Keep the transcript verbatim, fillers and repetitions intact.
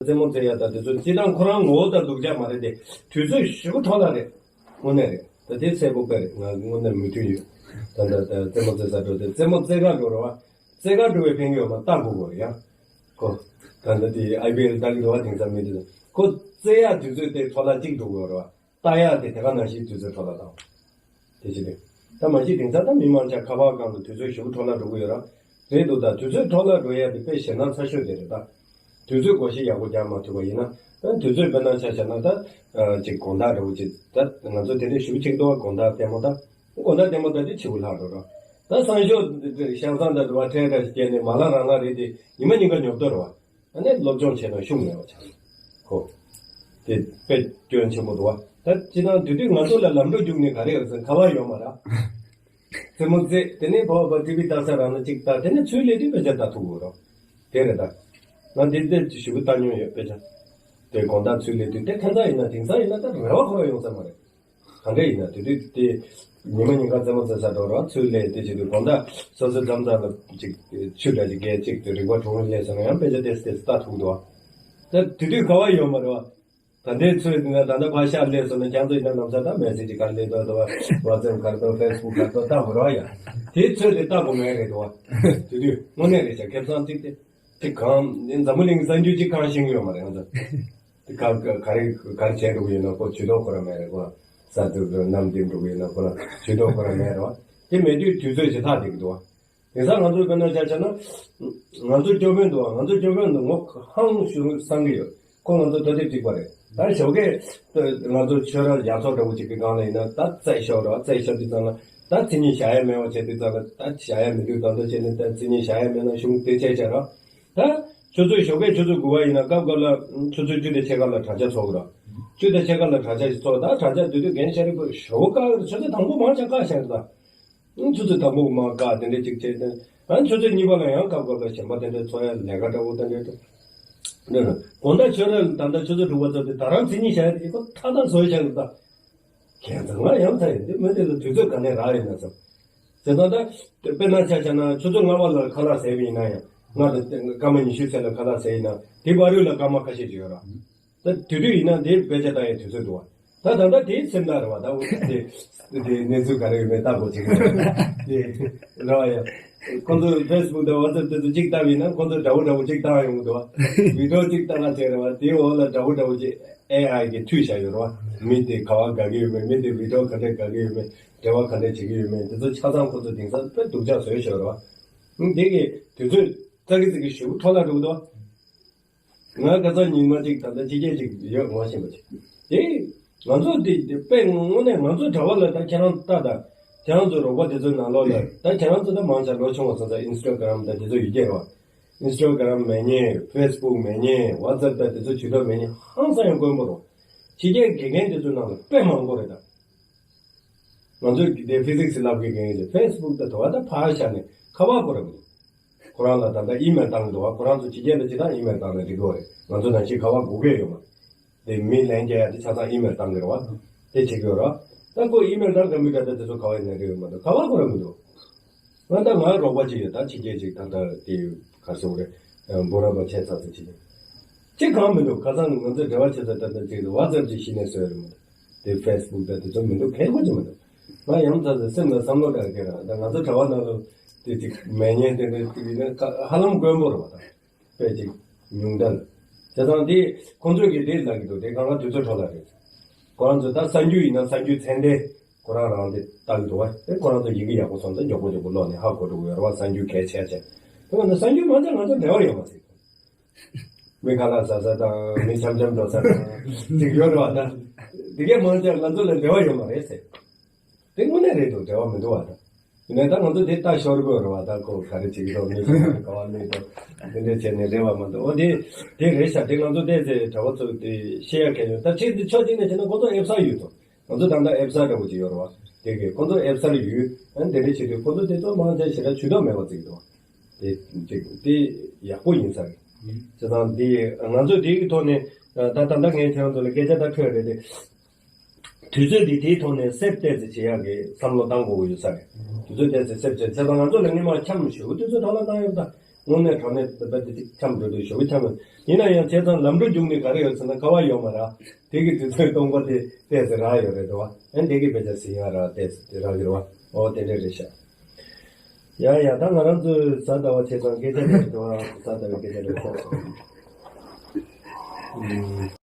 རྩེད་མོ་རྩེ་ཡ་དང་དེ་ཚོ་སྤྱིར་བཏང་ཁོ་རང་ངོ་བོ་དང་སྡུག་ཅག་མ་རེད་དེ། དུས་ཚོད་ཞེ་པོ་འཕྲོ་བརླག་རེད། དངོས་གནས་རེད། ད་དེ་གསལ་པོ་དཔེ་རེད། ང་དངོས་གནས་མོས་མཐུན་ཡོད། ད་ད་ད་རྩེད་མོ་རྩེ་ས་འགྲོ་དེ་རྩེད་མོ་རྩེ་ག་འགྲོ་རེད་བ། རྩེ་ག་འགྲོ་བའི་ཕན་གྱི་ཡོད་མ་ལྟ་དགོས་གོ་རེད་ཡ། ཁོ། ད་ད་དེ་ཨའི་པི་ཨེལ་ལྟ་གི་འགྲོ་བ་དེང་སང་མི་དེ་ཚོ་ཁོ་རྩེ་ཡ་དུས་ཚོད་དེ་འཕྲོ་བརླག་གཅིག་འགྲོ་གི་ཡོད་རེད་བ། ལྟ་ཡག་དེ་དེ་ག་ནང་བཞིན་དུས་ཚོད་འཕྲོ་བརླག་བཏང་། དེ་བྱེད་དུས། ད་མ་གཞི་དེང་སང་ད་མི་མང་ཆ་ཁ་པར་སྒང་དུ་དུས་ཚོད་ཞེ་པོ་འཕྲོ་བརླག་འགྲོ་གི་ཡོད་ར། རེད་འདུག་ད་དུས་ཚོད་འཕྲོ་བརླག་འགྲོ་ཡག་དེ་དཔེ་ཞེད་སྣང་ཚ་ཤོས་དེ་རེད་ད། དུས་ཚོད་བགོ་བཤའ་ཡག་པོ་རྒྱག་མ་ཐུབ་པ་ཡིན་ན། ད་དུས་ཚོད་དཔེར་ན་ཆ་བཞག་ན་ད། ཅིག་དགོང་དག་འདྲ་བོ་ཅིག་ད་ང་ཚོ་དེ་འདྲའི་ཞེ་པོ་ཅིག་འདུག་བ། དགོང་དག་ལྟད་མོ་ད། དགོང་དག་ལྟད་མོ་ད་དེ་ཕྱི་པོ་ལྷག་འགྲོ་ར། ད་སང་ཞོགས་ཤང་ཚང་དང་འདྲ་བ་ཁྲལ་འདྲ་ཞིག་བསྐྱལ་ནས་མ་ལ་རང་ལ་རེད་དེ་ཉི་མ་ཉིན་ག་ཉོབ་ཏོ་ར་བ། ཨ་ནི་སློབ་སྦྱོང་བྱས་ན་ཤུགས་མེད་པ་ཆགས། ཁོ། དེ་དཔེ་སྐྱོན་ཆེན་པོ་འདུག་བ། ད་སྤྱིར་བཏང་དེ་དུས་ང་ཚོ་ལ་ལམ་འགྲོ་རྒྱུགས་ནས་ག་རེ་ཡོད་ཟེར་ཁ་པར་ཡོད་མ་རེད། རྩེད་མོ་རྩེ་དེ་ནས་ཕོ་བ་ཊི་བི་ལྟ་ས་རང་ལ་གཅིག་ལྟ་དེ་ནས་ཚུར་སླེབས་དུས་དཔེ་ཆ་ལྟ་ཐུབ་དགོས་རོགས། དེ་རེད་ད། ང་འདི་འདི་ཞུ་གི་ལྟ་མྱོང་ཡོད་དཔེ་ཆ། དེ་དགོང་དག་ཚུར་སླེབས་དུས་དེ་ཁ་སང་ཡིན་ན་དེང་སང་ཡིན་ན་ད་རེ་བ་ཁོ་ར་ཡོང་ས་མ་རེད། གང་འདྲ་ཡིན་ན་དེ་དུས་དེ་ཉི་མ་ཉིན་གང་རྩེད་མོ་རྩེ་ས་འགྲོ་རོགས་ཚུར་སླེབས་དེ་བྱེད་དུས་དགོང་དག་སོ་སོའི་འགྲམ་ཚང་ལ་ཅིག་ཆུ་འདྲ་ཅིག་བརྒལ་ཅིག་དེ་རིག་པ་གྲོང་སླེབས་སོང་ན་ཡང་དཔེ་ཆ་ཏེས་ཏེས་ལྟ་ཐུབ་འདུག་ད་དེ་དུས་ག་བ་ཡོད་མ་རེད་བ། ད་ལྟའི་ཚོད་ང་ད་ལྟ་ཕར་ཤར་སླེབས་སོང་ན་ཁྱང་ཚོ་ཡིན་ན་ལམ་སང་ད་མེ་སེ་ཇི་ག་རེ་སླེབས་འདུག་ད་ཝ་ཊི་སེབ་ག་རེ་འདུག་ཕེ་སི་བུག་ག་རེ་འདུག་ལྟ་དགོས་རེད་བ་ཡ། དེའི་ཚོད་དེ་ལྟ་དགོས་མེད་རེད་འདུག་བ། དེ་དུས་དངོས་གནས་རེད་ཤག་ཁེ་བཟང་གཅིག་དེ། དེ་གང་འཛམ་བུ་གླིང་གི་གསར་འགྱུར་གཅིག་གང་ཤེས་ཀྱི་ཡོད་མ་རེད་ང་ཚོ། དེ་ག་ག་ག་རེ་ག་རེ་བྱས་འགྲོ་གི་ཡོད་ན་ཁོ་ཇུས་གཏོགས་ཁོ་རང་མེད་རེད་ཁོ་རང་། གསར་དུ་གནམ་ལྡིང་འགྲོ་གི་ཡོད་ན་ཁོ་རང་ཇུས་གཏོགས་ཁོ་རང་མེད་རེད་བ། དེ་མེད་དུས་དུས་ཚོད་ཇི་ལྟར་བསྡད་ཀྱི་འདུག་བ། དེང་སང་ང་ཚོ་དཔེར་ན་ཆ་བཞག་ན། ང་ཚོ་སྐྱོ་དཔོན་འདུག་བ། ང་ཚོ་སྐྱོ་དཔོན་འདུག་ངོ་ཧང་ཞུ་སང་གི་ཡོད། ཁོ་ང་ཚོ་ཐ་དད་གཅིག་པ་རེད། ད་ཞོགས་ཀས་ང་ཚོ་ཆོས་ར་ཡག་ཚོགས་འདྲ་བོ་གཅིག་གི་སྒང་ལ་ཡིན་ན་ད་རྩེད་ཤོར་ར་རྩེད་ཤོར་དུས་ཙམ་ལ་ད་མཚན་ཉིད་བཞག་ཡ་མེད་པ་བྱས་དུས་ཙམ་ལ་ད་བཞག་ཡ་མི་འདུག་ད་ལྟ་བྱས་ནས་ད་མཚན་ཉིད་བཞག་ཡ་མེད་ན་གཞུང་དེ་བྱས་བྱས་ར། ད་ཆུ་ཚོད་ཞོགས་ཀས་ཆུ་ཚོད་དགུ་པ་ཡིན་ན་སྐབས་སྐབས་ལ་ཆུ་ཚོད་བཅུ་དང་ཕྱེད་ཀ་ལ་དྲ་རྒྱ་ཚོགས་ར། བཅུ་དང་ཕྱེད་ཀ་ལ་དྲ་རྒྱ་ཞིག་ཚོགས་ད་དྲ་རྒྱ་དེ་དུས་རྒན་ཤ་རི་པོ་ཞོགས་ཀ་ཆུ་ཚོད་དང་པོ་མང་ཆ་བཀག་བཞག་ར་ད། ཆུ་ཚོད་དང་པོ་མ་བཀག་དེ་འདྲ་ཅིག་བྱས་ཏེ། ཨ་ཆུ་ཚོད་གཉིས་པ་ལ་ཡང་སྐབས་སྐབས་ལ་གཞན་པ་དེ་འདྲ་འཚོ་ཡ་ལས་ཀ་འདྲ་བོ་དེ་འདྲ་འདུག་དགོང་དག་ཆོས་ར་ད་ལྟ་ཆུ་ཚོད་དྲུག་པ་ཚོ་དེ་ད་རང་མཚན་ཉིད་བཞག་ཡ་དེ་ཁོ་ཐག་ཐག་བཟོས་བཞག་ཡོད་ད། ཁྱེད་ཚོ་ང་ཡང་ཚ་ཡིན་དེ་མི་དེ་ལ་དུས་ཚོད་ག་ནས་རག་ཡོད་ན་ཚོ། བྱས་ཙང་ད་དཔེར་ན་ཆ་བཞག་ན་ཆུ་ཚོད་ལྔ་པ་ལ་ཁ་ལག་ཟས་པ་ཡིན་ན་ཡང་ལྔ་དང་སྐར་མ་ཉི་ཤུ་ཚད་ལ་ཁ་ལག་ཟས་ཡིན་ན་དེ་བར་དུ་ལ་སྐར་མ་ཁ་ཤས་ཅིག་ཡོད་ར། ད་དུས་དུས་ཡིན་ན་དེ་དཔེ་ཆ་ལྟ་ཡའི་དུས་ཚོད་འདུག་བ། ད་ད་ལྟ་དེའི་སེམས་ཐག་རེད་བ། ད་འོ་དེ་དེ་གནས་ཚུལ་ག་རེ་ཡོད་མེད་ལྟ་དགོས་ཅིག་རེད། དེ་རེད་བ་ཡ། ཁོང་ཚོ་ཕེ་སི་བུག་དང་ཝ་ཊི་སེབ་དེ་ཚོ་གཅིག་ལྟ་བ་ཡིན་ན་ཁོང་ཚོ་འདྲ་བོ་འདྲ་བོ་གཅིག་བཏང་ཡོང་གི་འདུག་བ། བི་ཌི་ཡོ་གཅིག་ལྟ་ག་བྱས་རེད་བ། དེའི་འོག་ལ་འདྲ་བོ་འདྲ་བོ་གཅིག་ཨེ་ཨའི་གིས་མཐུད་བཞག་ཡོད་རེད་བ། མི་དེ་ག་བ་དགའ་གི་ཡོད་མེད། མི་དེ་བི་ཌི་ཡོ་ག་འདྲས་དགའ་གི་ཡོད་མེད། འབྲེལ་བ་ག་འདྲས་བྱེད་ཀྱི་ཡོད་མེད། དེ་ཚོ་ཆ་ཚང་ཁོང་ཚོ་དེང་སང་དཔེ་སྡུག་ཅག་བཟོས་བཞག་རེད་བ། དེ་གི་དུས་ཚོད་ཙག་གི་ཙིག་གི་ཞེ་པོ་འཕྲོ་བརླག་འགྲོ་གི་འདུག་བ། ང་ཁ་སང་ཉིན་མ་གཅིག་ད་ལྟ་ཕྱི་རྒྱལ་ཅིག་ཡོད་ངོ་ཤེས་པ་ཅིག་དེ་ང་ཚོ་དེ་དཔེ་དངོས་གནས་ང་ཚོ་གྲྭ་པ་ལ་ད་ཁྱེད་རང་ལྟ་ད། ཁྱེད་རང་ཚོ་རོགས་པ་དེ་ཚོའི་ནང་ལོགས་ལ་ད་ཁྱེད་རང་ཚོ་ད་མང་ཆེ་ལོ་ཆུང་བ་ཚོ་ད་ཨིན་སི་ཊ་གྷ་རམ་ད་དེ་ཚོ་ཡོད་ཀྱི་རེད་བ། ཨིན་སི་ཊ་གྷ་རམ་མེད་མཁན། ཕེ་སི་བུག་མེད་མཁན། ཝ་ཊི་སེབ་ད་དེ་ཚོ་ཇུས་གཏོགས་མེད་མཁན་ཧང་སང་ཡང་དཀོན་པོ་རེད། ཕྱི་རྒྱལ་དགེ་རྒན་དེ་ཚོའི་ནང་ལ་དཔེ་མང་པོ་རེད་ད། ང་ཚོས་དེ་ཕི་ཟིག་སི་བསླབ་མཁན་གང་ཡིན་ཟེར་ཕེ་སི་བུག་དང་དོ་བ་དང་ཕར་བཞག་ནས་ཁ་པར་སྐོར་ར་མི་འདུག་ཁོ་རང་ལ་ད་ལྟ་ཨི་མེལ་བཏང་གི་འདུག་བ། ཁོ་རང་ཚོ་ཕྱི་རྒྱལ་ལ་ཇི་ལྟར་ཨི་མེལ་བཏང་ན་འགྲིག་གི་རེད། ང་ཚོ་ནང་བཞིན་ཁ་པར་སྒུག་གི་ཡོད་མ་རེད། དེ་མི་ལན་རྒྱག་ཡ་དེ་ཆ་ཚང་ཨི་མེལ་བཏང་གི་རེད་བ། དེ་བྱེད་ཀྱི་ཡོད་རེད་བ། ད་ཁོ་ཨི་མེལ་བཏང་ག་མི་ག་ད་དེ་ཚོ་ག་བ་ཡིན་ན་འགྲིག་ཡོད་མ་གཏོགས་ཁ་པར་སྐོར་ར་མི་འདུག་ང་ད་ང་རོགས་པ་ཅིག་ཡོད་ད་ཕྱི་རྒྱལ་ཅིག་ད་ལྟ་དེ་ག་སོང་རེད། འབུམ་རམས་པ་ཆེ་ཚ་ཚ་ཅིག་ཅི་གང་མི་འདུག་ཁ་སང་ང་ཚོ་འབྲེལ་བ་བྱེད་ས་ད་ལྟ་ཅིག་ཝ་ཊི་སེབ་ཅིག་གཞི་ནས་བཟོས་རེད་མ་གཏོགས། དེ་ཕེ་སི་བུག་དང་དེ་ཚོ་མི་འདུག་གལ་དགོས་ཀྱི་མི་འདུག་ང་ཡང་ཚ་ཚ་སེམས་ལ་བསམ་བློ་གཏོང་གི་རེད། ད་ང་ཚོ་གྲྭ་པ་ནང་ལ་དེ་ཅིག་མེད་མཁན་དེ་འདྲ་ཅིག་ཡིན་ན་ཧ་ལམ་དཀོན་པོ་རེད་བ། ད་དཔེ་ཅིག་ཉུང་མཐའ་ལ། བྱས་ཙང་དེ་ཁོང་ཚོས་ཀྱི་དེ་ལབ་ཀྱི་འདུག་དེ་གང་ག་དུས་ཚོད་འཕྲོ་བརླག་རེད། ཁོ་རང་ཚོ་ད་གསར་འགྱུར་ཡིན་ན་གསར་འགྱུར་ཚད་ལྡན་ཁོ་རང་རང་དེ་ལྟ་གི་འདུག་བ། དེ་ཁོ་རང་ཚོ་ཡི་གེ་ཡག་པོ་སོང་ཙང་མགྱོགས་པོ་མགྱོགས་པོ་ཀློག་ནས་ཧ་གོ་འགྲོ་གི་ཡོད་རེད་བ། གསར་འགྱུར་གལ་ཆེ་ཆེ། དེ་མ་ནི་གསར་འགྱུར་མང་ཆེ་ང་ཚོ་འབྲེལ་བ་ཡོད་མ་རེད། མི་ཁ་ལག་ཟ་ས་དང་མི་འཆམ་འཆམ་འགྲོ་ས་དང་ཅིག་ཡོད་རེད་བ། ད་དེ་གས་མང་ཆེ་ང་ཚོ་ལ་འབྲེལ་བ་ཡོད་མ་རེད་ཟེར། དེ་དངོས་གནས་རེད་འདུག་འབྲེལ་བ་མི་འདུག་བ། ད་ཡིན་ནའི་ད་ང་ཚོ་དེ་ལྟ་ཤོར་དགོས་རེད་བ། ད་ཁོ་ག་རེ་བྱེད་ཀྱི་འདུག་མི་ཁ་ལག་ག་བ་མི་འདུག་དེ་འདྲ་བྱས་ནས་རེད་བ་མ་གཏོགས། འོ་དེ་དེ་རེད་ཤག་དེ་ང་ཚོ་བལྟས་ཚེ་གྲྭ་པ་ཚོ་དེ་ཤེས་ཡ་གལ་ཡོད། ད་ཁྱེད་དེ་ཕྱོགས་གཅིག་ནས་བྱས་ན་ཁོ་ཚོ་ཨེབ་སར་ཡོད་དོ། ང་ཚོ་ད་ལྟ་ཨེབ་སར་འདྲ་བོ་ཅིག་ཡོད་རེད་བ། དེ་གས་ཁོ་ཚོ་ཨེབ་སར་ཡོད། ཨ་དེ་འདྲ་བྱེད་དུས་ཁོ་ཚོ་དེ་ཚོ་མང་ཆེ་ཞེ་དྲག་ཇུས་གཏོགས་མེད་པ་ཅིག་འདུག་དེ་ཅིག་དེ་ཡག་པོ་ཡིན་ས་རེད། བྱས་ཙང་དེ་ང་ཚོ་དེ་གི་ཐོག་ནས་ད་ད་ད་ལྟ་ངས་ཁྱེད་རང་ཚོ་ལ་སྐད་ཆ་ད་ཐོས་རེད་དེ། དུས་ཚོད་འདི་དེའི་ཐོག་ནས་སེབ་ཏོག་ཙམ་བྱེད་ཡག་གི་བསམ་བློ་བཏང་དགོས་ཀྱི་ཡོད་ས་རེད། དུས་ཚོད་ཏོག་ཙམ་སེབ་བྱེད། བྱས་ཙང་ང་ཚོ་ལ་སྔོན་མ་འཆམ་ཞེ་པོ་དུས་ཚོད་འཕྲོ་བརླག་བཏང་ཡོད་ད། དངོས་གནས་དྲང་གནས་བོད་པ་དེ་འཁྱམས་འགྲོ་དུས་ཞོགས་པ་འཁྱམས་ཡོད། ཡིན་ན་ཡང་བྱས་ཙང་ལམ་འགྲོ་རྒྱུགས་ནས་ག་རེ་ཡོད་ཟེར་ན་ཁ་བ་ཡོད་མ་རེད། དེ་གི་དུས་ཚོད་སྟོང་པ་དེ་ཏོག་ཙམ་རག་ཡོད་རེད་དོ། ཨ་དེ་གི་དཔེ་ཆ་ཟིན་ཡ་རག་ཏོག་ཙམ་དེ་རག་གི་རེད་བ། ཨོ་དེ་འདྲ་རེད་ཤག་ཡ་ཡ། ད་ང་རང་ཚོའི་གཟའ་ཟླ་བ་བྱས་ཙང་སྐད་ཆ་རེད་དོ། གཟའ་ཟླ་བའི་སྐད་ཆ་རེད་ཤག